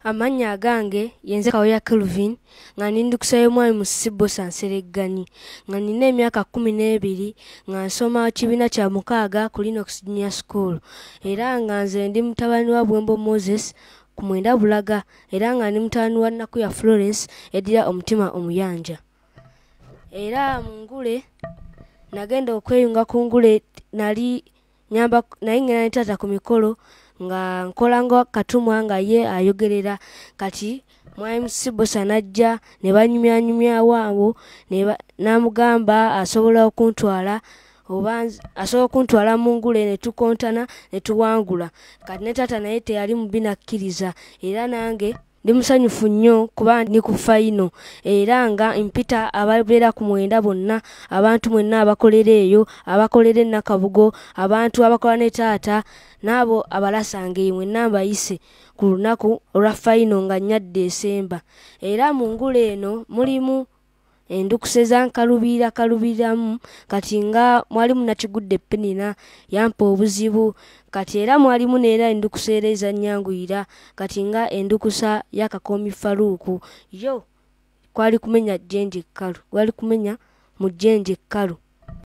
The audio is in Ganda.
Amannya agange yenze Kawooya Kelvin, nga ndi ndukusa y'omwami Musisi Bbosa Nseregganyi, nga nnina emyaka 12, nga nsoma kibiina kya 6 ku Linox Junior School, era nga nze ndi mutabani wa Bwembo Moses ku Mwenda Bulaga, era nga ndi mutabani wa Nakuya Florence eddira omutima omuyanja. Era mu ngule nagenda okweyunga ku ngule, nali nyamba naye ngenda ne taata ku mikolo nga nkola nga Katumwa nga ye ayogerera. Kati mwami Musisi Bbosa n'ajja ne banyumyanyumyawo awo, n'amugamba asobola okuntwala oba asobola okuntwala mu ngule, ne tukontana ne tuwangula. Kati ne taata naye teyali mubi n'akkiriza, era nange ndi musanyufu nnyo kuba ndi ku fayino, era nga mpita ababeera ku Mwenda bonna, abantu mwenna abakolera eyo, abakolera e Nakabugo, abantu abakola ne taata n'abo abalasanga eyo, mwenna mbayise ku lunaku olwa fayino nga 4 Desemba. Era mu ngule eno mulimu endukusa ezankaluubirira kaluubiriramu, kati nga mwalimu Nakigudde Penina yampa obuzibu, kati era mwalimu n'era endukusa era ezannyanguyira, kati nga endukusa ya Kakoomi Faruuku yo kwali kumenya jjenje kkalu, kwali kumenya mu jjenje kkalu.